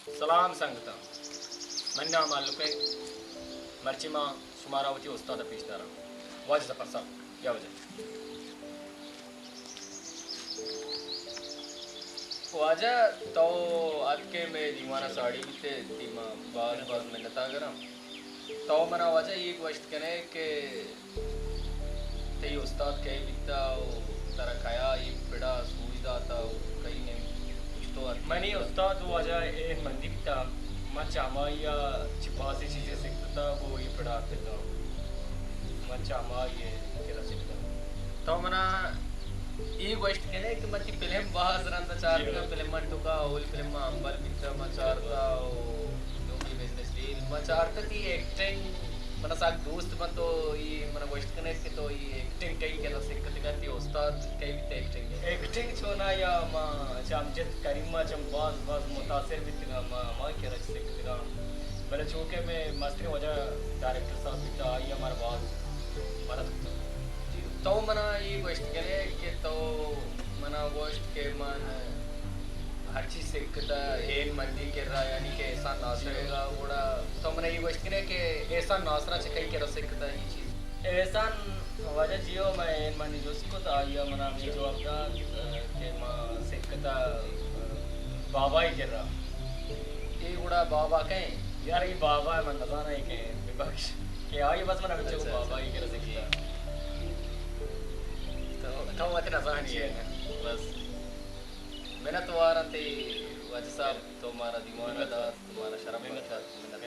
سلام سنگتاں، منی نام آلوک اِنت۔ مرچی ما شمارا وتی استاد ءَ پیش داراں۔ واجہ ظفر صاحب، یا واجہ۔ واجہ، تو اتکے مئے دیوان ءَ ساڑی بیتے، تئی ما باز باز منت ءَ گراں۔ تو منا واجہ اے گوشت کنے کہ تئی استاد کئے بیتا و ترا کیا اے پڑا سوج داتا و کئی نیم چتو ات؟ منی استاد واجہ اے مندی بیتا، من چہ ہمائی ءَ چہ بازیں چیزے سکتا گوں اے پڑا اتکگاں۔ من چہ ہمائی ءَ کرا سکتا۔ تو منا اے گوشت کنے کہ من تئی فلم باز رندا چارتگا، جی۔ فلم من ٹکا، اول فلم ما امبل بیتا، ما چارتا و دومی بزنس ڈیل ما چارتا، تئی ایکٹنگ منا سک دوست بنت، تو اے منا گوشت کنے کہ تو اے ایکٹنگ کئی کرا سکتگا، تئی استاد کئی بیتا ایکٹنگ؟ ایکٹنگ چونا یا ما چہ امجد کریم ءَ چہ باز باز متاثر بیتگا، ما ہما کرا سکتگا۔ بلے چونکہ مئے مستریں واجہ ڈائریکٹر صاحب بیتا، آئی ءَ مارا باز مدد کتا۔ جی، تو منا اے گوشت کنے کہ تو منا گوشت کہ من ہرچی سکتا ہین مندی کرا، یعنی کہ احسان ناصر ءَ، گڑا تو منا اے گوشت کنے کہ احسان ناصر ءَ چہ کئی کرا سکتا اے چیز؟ احسان واجہ جیو، من ہین مندی جست کت، آئی ءَ منا ہمے جواب دات کہ ما سکتا بابائی کرا۔ اے گڑا بابا کئے؟ یار، اے بابا من نزاناں اے کئے، ببخش۔ کہ آئی بس من ہمچو اچھا، اچھا۔ بابائی کرا سکتا۔ تو، تو وت نزانی جی۔ ئے۔ بس۔ منت وار آں تئی واجہ صاحب، تو مارا دیوان ءَ دات، تو مارا شرپ بخشات، منت